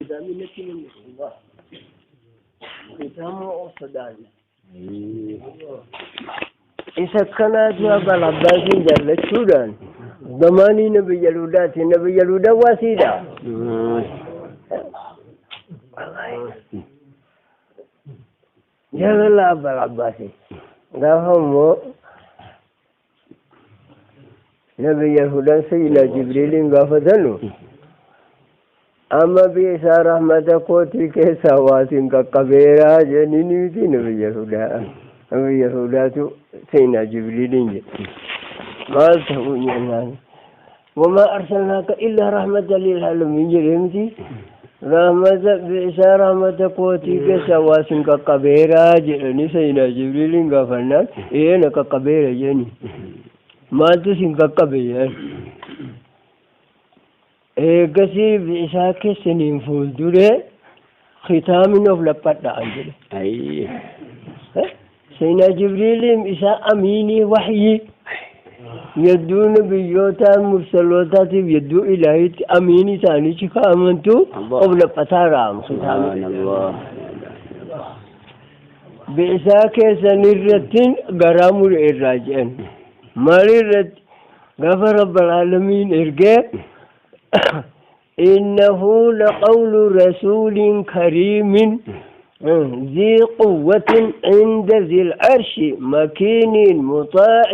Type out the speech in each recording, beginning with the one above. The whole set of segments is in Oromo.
Khitaamii natti mul'atu. Khitaama of sodaanna. Isa kanaatu Abal Abbaasiin jaallachuudhaan zamaanii nabiyya Ludaati. Nabiyya Ludaa waasiidha. Jaalala Abal Abbaasii. Gaafa immoo nabiyya Hudaan Sayyidina Jibriiliin gaafatanu amma biyya isaa rahmata kootii keessaa waasiin qaqqabeeraa jedhanii miti nabiyya Hudaa. Nabiyya Hudaatu Sayyidina Jibriiliin jedhe. Maal ta'uu jennaan. Wamaa arsalnaaka illaa rahmatan lil aalamiin jedhee miti. Rahmata isaa rahmata kootii keessaa waasiin qaqqabeeraa jedhanii Sayyidina Jibriiliin gaafannaan ee na qaqqabeera jedhani. Maaltu isin qaqqabe jedhan. Eegasii isaa keessaniin fuulduree kitaamin of laphadhaan jedhe. Sayyidina Jibriiliin isaa amiinii wahyii yedduu nabiyyootaa mursalootaatiif yedduu ilaahitti amiinii isaanii kaa'amantu of laphataa raam kitaabni. Bi'isaa keessan irrattiin garaa mure irraa jedhan. Maal irratti gaafa rabbal aalamiin ergee innahu laqawlu rasuulin kariimin ذي قوة عند ذي العرش مكين مطاع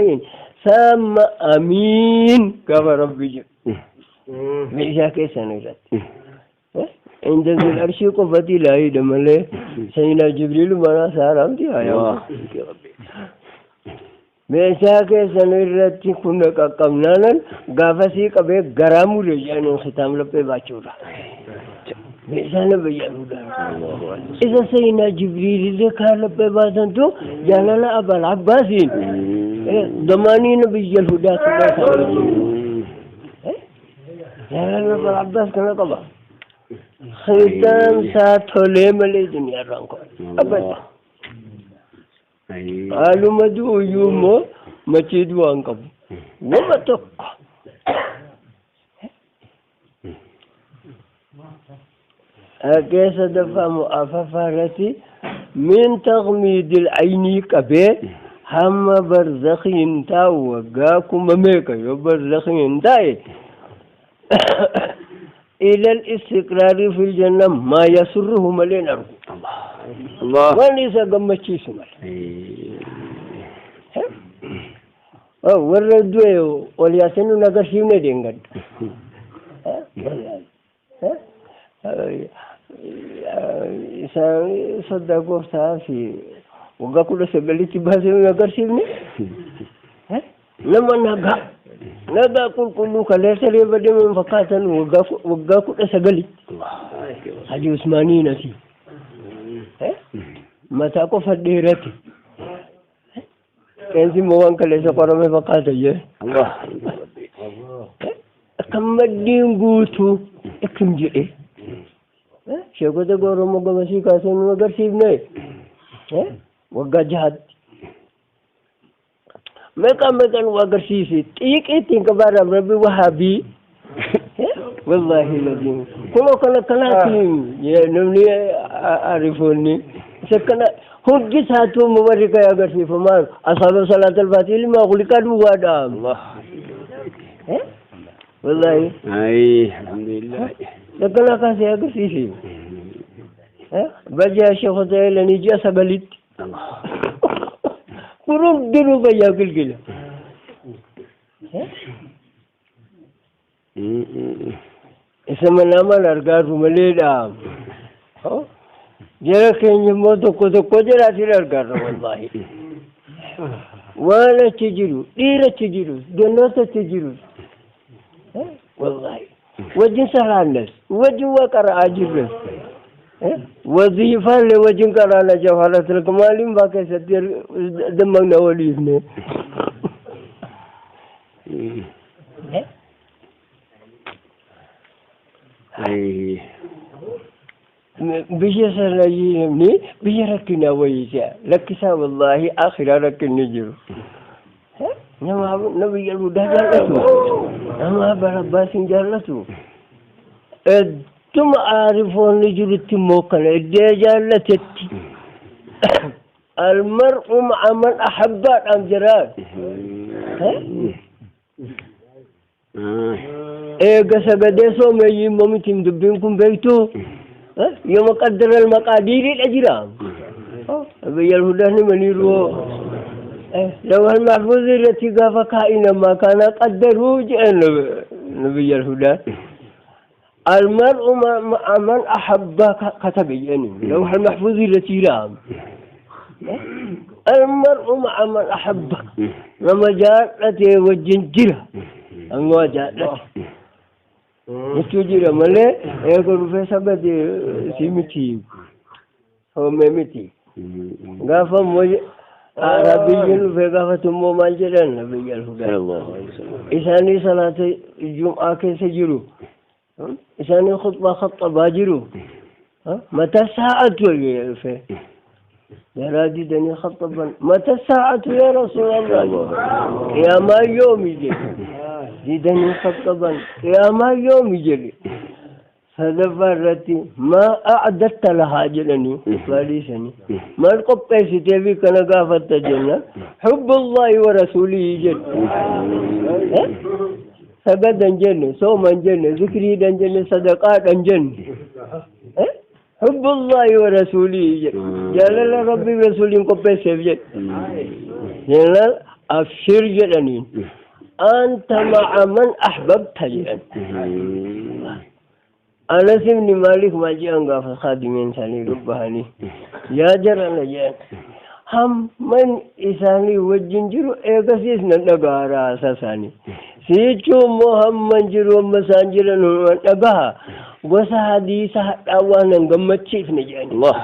ثم أمين كما ربي جل بإذا كيس نجات عند ذي العرش قوة لا يدمله سيدنا جبريل منا سارم دي آيا meeshaa keessan irratti kun qaqqabnaanan gaafasii qabee garaa mure jedhaniin kitaab laphee baachuudha. Meeshaa na bayyanuudha. Isa Sayyidina Jibriilillee kaan laphee baasantu jaalala Abal Abbaasiin damaanii nabiyyal hudaa tuqaa jaalala Abal Abbaas kana qaba. Kitaab isaa tolee malee duniyaarraan qaba. Abada. Haaluma du'uyyuu immoo machii du'aa hin qabu. Nama tokko. Keessa daffaa mu'afaffaa irratti min taqmiidil aynii qabee hamma barzakhiin taa'u waggaa kuma meeqa yoo barzakhiin taa'e ilal istiqraarii fil janna maa yasurruhu malee hin argu. Waan isa gammachiisu malee. Warra du'e ol yaasanii nu agarsiifne deengadda. Isaan soddaa gooftaa fi waggaa 19tti baasee nu agarsiifne. Nama nagaa nagaa qulqulluu kaleessa reeba deeman fakkaatan waggaa 19tti. Haji Usmaanii nasi. Mataa qofa dheerate. Qeensi immoo waan kaleessa qorame fakkaata jee. Akka maddiin guutuu akkim jedhe. Sheekota Oromoo gamasii kaasee nu agarsiifne. Waggaa 6tti. Meeqa meeqa nu agarsiise. Xiiqii ittiin qabaadhaaf rabbi wahaabii. Wallaahi laziim. Kunoo kana kanaatiin namni arifoonni. Isa kana hundi isaatu warri ka'e agarsiifamaa asaaba salaatal faatii ilma kuliqaa duwwaadha. Wallaahi. Alhamdulillah. Akkana kaasee agarsiise. Bajaa sheekota eelanii ji'a 9tti. Kun hundinuu fayyaa gilgila. Isa manaamaan argaa jirru maleedha. Jara keenya immoo tokko tokko jalaatiin argaa jirra wallaahi. Waan achi jiru, dhiira achi jiru, gannoota achi jiru. Wallaahi. Wajjin salaannas, wajjin waa qara'aa jirras. Waziifaallee wajjin qaraana jawharatul kamaaliin baa keessatti dammaqna waliifne. Biyya sana namni biyya rakkinaa wayiisa. Lakkisaa wallaahi akhiraa rakkinni jiru. Nama nabiyya Ludaa jaallatu. Nama Abbaasiin jaallatu. Ittuma aarifoonni jirutti immoo kana iddee jaallatetti. Almar'u ma'a man ahabbaadhaan jiraa. Eega sagadee soomeyyii immoo miti dubbiin kun beektu yooma qaddara maqaadiiriidha jira. Biyya alhudaan himaniiru lawal mahfuuz irratti gaafa kaa'inamaa kana qaddaruu jedhan nabiyya alhudaan. المرء مع من أحب كتب يعني لوح المحفوظ التي رام المرء مع من أحب لما جاءت وجنجرة أما جاءت يتوجر ملء يقول في سبت سيمتي هو ممتي غافا موج عربي في غافة مو مانجرا نبي الهدى إساني صلاة الجمعة كيس جرو إساني خطبة خطبة جرو متى الساعة في درادي دني خطبا متى الساعة يا رسول الله يا ما يوم يجي دني خطبا يا ما يوم يجي صدفرتي ما أعددت لها جلني فاليسني ما القبيس تبي كان قافت جنة حب الله ورسوله جل سجدا جنة صوما جنة ذكري جنة صدقات جنة حب الله ورسوله جل جلال ربي ورسوله قبيس جل جلال أبشر جلني أنت مع من أحببت جل أنس بن مالك ما جاء غاف خادمين ثاني ربهاني يا جرنا جاء هم من إساني وجنجرو إيقسيس نتقارا أساساني سيچو محمد جرو مسانجرن نتقها غوسا حديث أوانا غمتشيف نجاني الله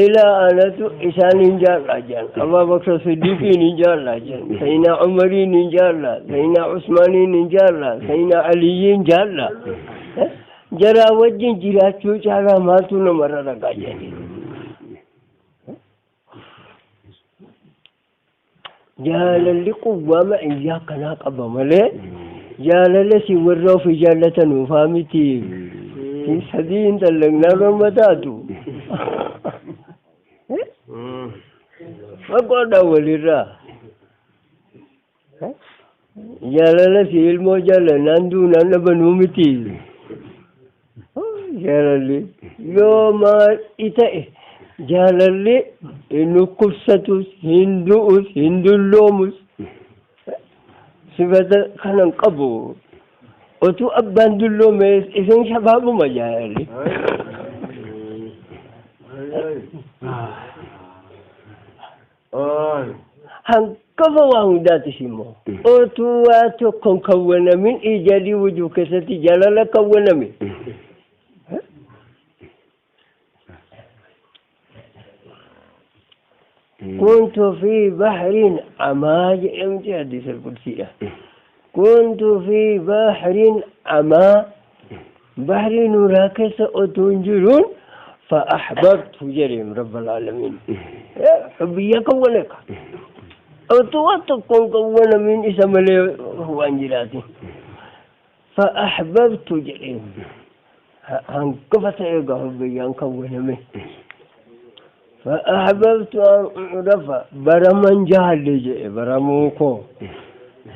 إلى أنس إساني جار راجان أبا بكر صديقي نجار راجان سيدنا عمري نجار لا سيدنا عثماني نجار لا سيدنا علي نجار لا جرا وجن جرا چوچارا مالتو نمرا رگاجانی جالالي قوة إياك ناقب ملي جالالي سيورو في جالة نفامتي في سدين تلقنا رمتاتو فقعد أول الرا جالالي سيلمو جالة ناندو نانبنومتي جالالي يوم إتأه jaalalli inni kubsatus hin du'us hin dulloomus sifata kanan qabu otuu abbaan dulloomes isin shabaabuma jaalalli. Hanqafa waa hundaatis immoo otuu waa tokkoon kawwanamin ijalii wujuu keessatti jaalala kawwaname. كنت في بحر عما جئت حديث القدسية كنت في بحر عما بحر نوراكس أتنجرون فأحببت جريم رب العالمين حبي كونك أتوتكم كون من اسم لي هو أنجلاتي فأحببت جريم هنكفت إيقا حبي أنكون منه فأحببت أن أعرف برمن جهل برموكو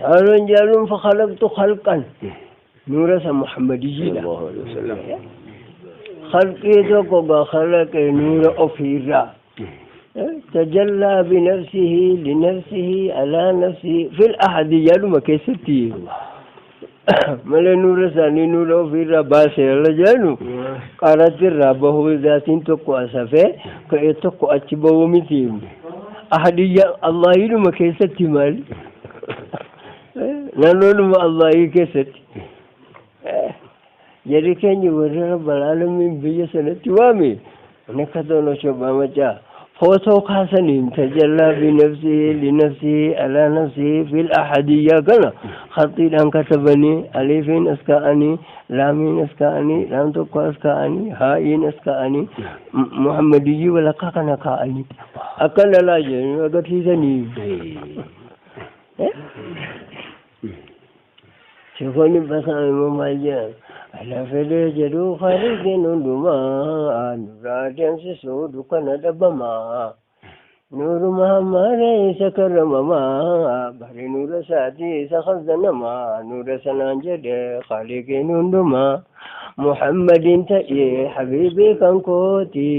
أرن جهل فخلقت خلقا نورس محمدي صلى الله عليه وسلم خلقي توقع خلق نور أفيرا تجلى بنفسه لنفسه على نفسه في الأحد يلوم كيستي مل نور ثاني نور أفيرا باسر لجانو قالت الرب هو ذات تقوى سفه كي تقوى أتبو متيم أحدية الله يلوم كيستي مال نلوم الله يكيست jadi keenya warra rabbal alamin biyya sanatti waame nakatono shobamacha footoo kaasaniin tajallaa binafsihi linafsihi alaa nafsihi fil ahadiyyaa kana khaxiidhaan katabanii aliifiin as kaa'anii laamiin as kaa'anii laam tokko as kaa'anii haa'iin as kaa'anii muhammadiyyii walakkaa kana kaa'anii akka lalaa jedhanii agarsiisanii. Sheekonni basaan immoo maal jedhan Ala fedhee jedhuu khaliqin hundumaa nurraa deemsisuu dukkana dhabamaa. Nuuru Muhammad isa karramamaa bari nuura isaatii isa khazanamaa nuura sanaan jedhe khaliqin hundumaa Muhammadin ta'ee habiibii kan kooti.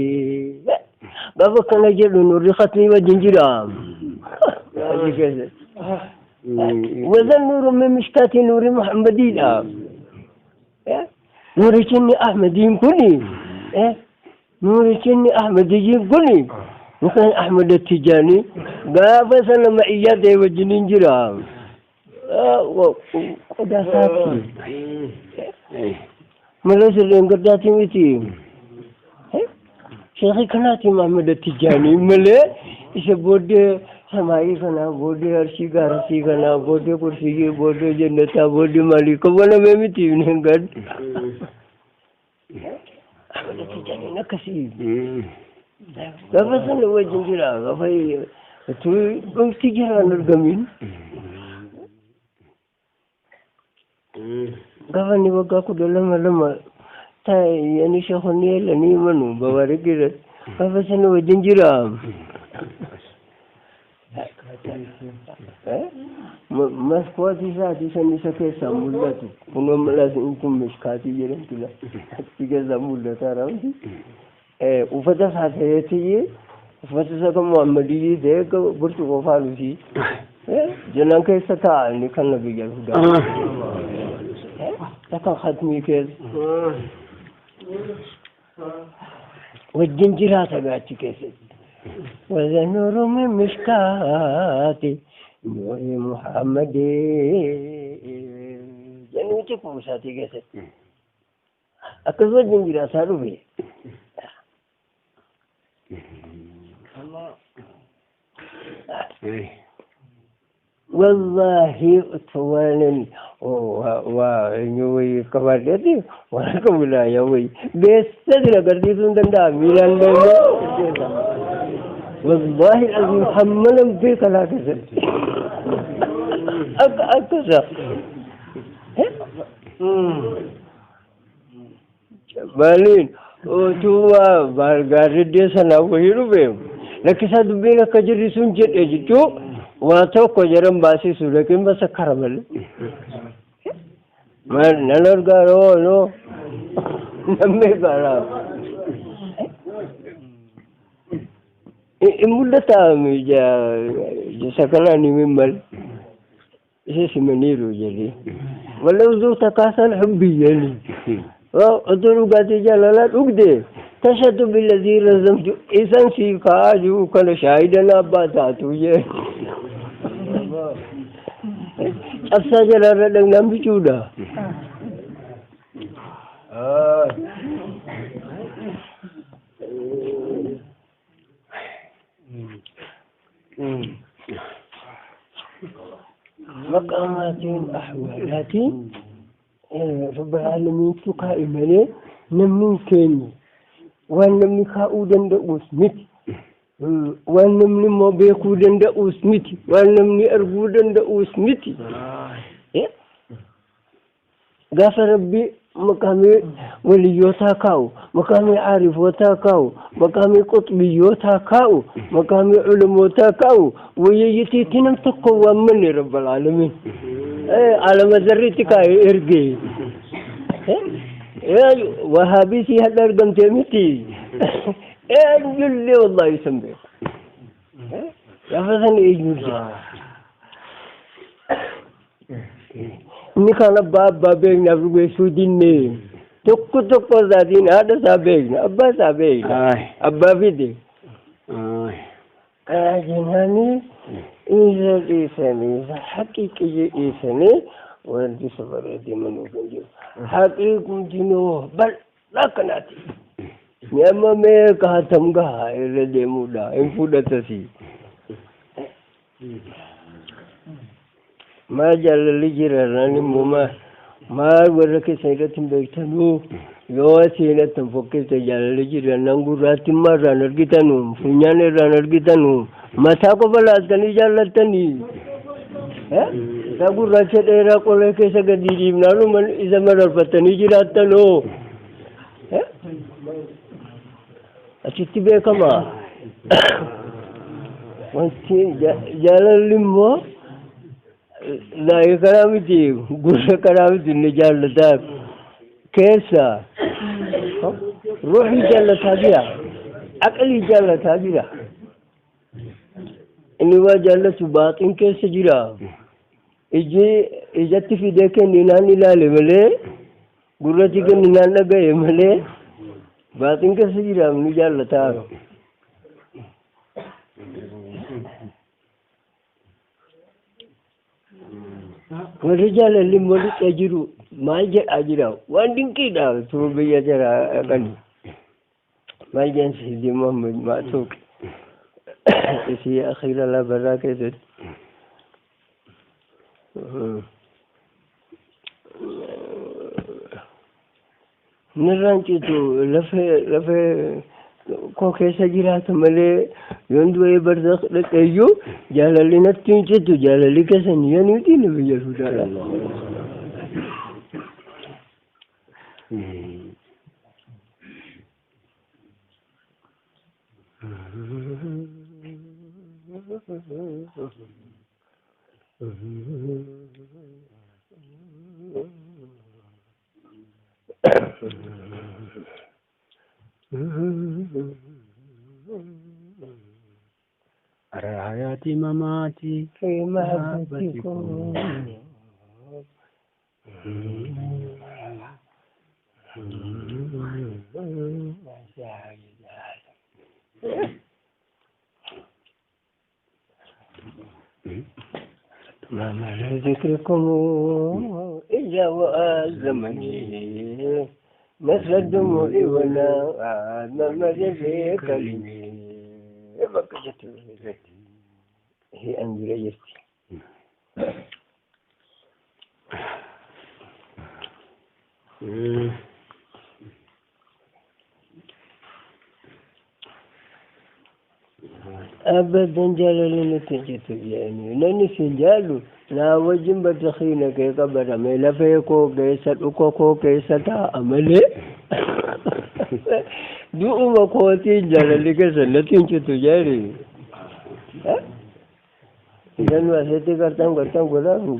Gaafa kana jedhu nurri khatmii wajjin jira. Achi keessatti. Wazan nuuru min mishkaatii nuuri Muhammadiidha. Nuurichinni Ahmadiin kuni nuurichinni Ahmadiyyiin kuni mukaan Ahmad Tijaanii gaafa sana ma'iyyaa ta'e wajjiniin jira. Qodaa isaati. Malee sirreen gaddaati miti. Sheekii kanaati Ahmad Tijaanii malee isa booddee samaayii kanaa booddee arshii gaarasii kanaa booddee kursiyyii booddee jannataa booddee maalii kabanamee miti hin gad. Ahmad Tijaaniin akkasii. Gaafa sana wajjin jira gaafa utuu dhumti jiraan argamin. Gaafa inni waggaa 12 taa'e ani sheekonni eelanii manu babaarikii irratti gaafa sana wajjin jira. Maskootii isaatii san isa keessaa mul'atu. Kunoo malaas kun mishkaatii jedhamtu la. Achi keessaa mul'ata ramti. Uffata isaa ta'eetii uffata isaa kan Muhammadiyyii ta'ee akka burcuqqoo faalusii. Jennaan keessa taa'a inni kan nabiyya hudaa. Takka khatmii keessa. Wajjin jiraata achi keessatti. وذا نور من مشكات نور محمد جنوتي كوساتي كيست أكثر من جراسة ربي والله طوال ويوي كبرتي ولا يوي بس تدري قردي سندن ميلان والله العظيم حملا بك لا كسر أكسر بالين وتوا بالغارد سنة وهيرو بهم لكن سادبين كجري سنجد يجتو واتو كجرم باسي سولكين بس كرامل ما نلور غارو نو نمي غارا Mul'ata isa kanaan himin malee isa simaniiru jedhee wala utuu takaasan hubbiyyanii utuu dhugaatii jaalalaa dhugde tashatu billazii razamtu isan sii kaa'aa jiru kana shaahidan abbaa taatu jee cabsaa jalaarra dhagnaan bicuudha. مقامات أحوالات رب العالمين تقائمني نمن كيني وان نمني خاودن دؤوس مت وان نمني ما بيكودن دؤوس مت وان نمني أرجودن دؤوس مت غفر ربي مقامي وليوتا كاو مقامي عارفوتا كاو مقامي قطبيوتا كاو مقامي علموتا كاو وييتي تنم تقوى من رب العالمين على مزرتك ارجي يا وهابيتي هذا رقم تيمتي اللي والله يسميك يا فزن يجوز Inni kan abbaa abbaa beekna dhugeessuu dinne tokko tokko isaatiin haadha isaa beekna abbaa isaa beekna abbaa fide. Kana jennaani isa dhiisanii isa haqiiqiyyi dhiisanii wanti isa bareedee manuuf hin jiru. Haqiiqumtinoo bal'aa akkanaati. Nama meeqa hatam gahaa irra deemuudha hin fudhatasi. Maal jaalalli jira naan immoo maal warra keessan irratti hin beektanuu yoo seenatti hin fokkiste jaalalli jira naan gurraatti immoo irraan argitanu funyaan irraan argitanu mataa qofa laaltanii jaallattanii. Mataa gurraacha dheeraa qola keessa gadi dhiibnaan isa mararfatanii jiraattanoo. Achitti beekama. Wanti jaalalli immoo laayii karaa miti gurra karaa miti inni jaallataa keessa ruuxii jaallataa jira aqlii jaallataa jira inni waa jaallatu baaxin keessa jira iji ijatti fidee kenninaan ilaale malee gurratti kenninaan dhaga'e malee baaxin keessa jira inni jaallataa. Warri jaalalli immoo lixee jiru maal jedhaa jira waan dinqiidha turu biyya jara dhaqani. Maal jedhan Sidi Muhammad Maatuuq isii akhiira lafarraa keessatti. Nirraan citu lafee koo keessa jiraata malee yoon du'ee barzakh dhaqeeyyuu jaalalli natti hin citu jaalalli keessan yaniitii na biyya fuudhaadha. أرى حياتي مماتي في محبتكم ما مر ذكركم إلا وألزمني مثل الدموع ولا ما مر في كلمي بكجت هي أندريتي. أبدا جلالي نتيجة يعني نني سجالو لا وجن بتخينا كي قبر ميلا فيكو كيسا أكوكو كيسا تا أملي du'uma kootiin jaalalli keessan natti hin citu jedhi. Isan asitti gartaan gartaan godhaamu.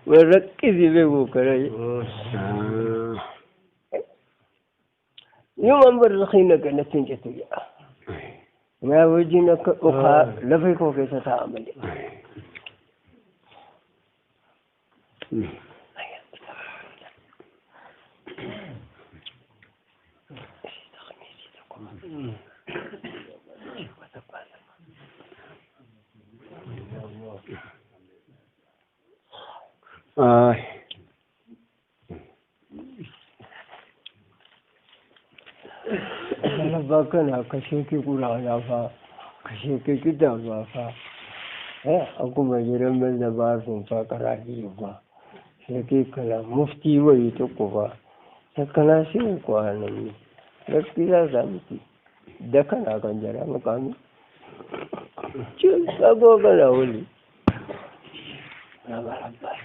Warra qisi beeku kana. Yuuman barzakhina kan natti hin citu jedha. Naa wajjin akka dhokaa lafee koo keessa taa'a malee. Kana kashe ki Qur'aanaa faa kashe ki kitaabaa faa akkuma jiran mazhabaa sun faa karaa faa sheekii kana muftii wayii tokko faa akkanaa si waa namni lakkisaa isaa miti dakanaa kan jara maqaami fagoo kana wali nama rabbaa.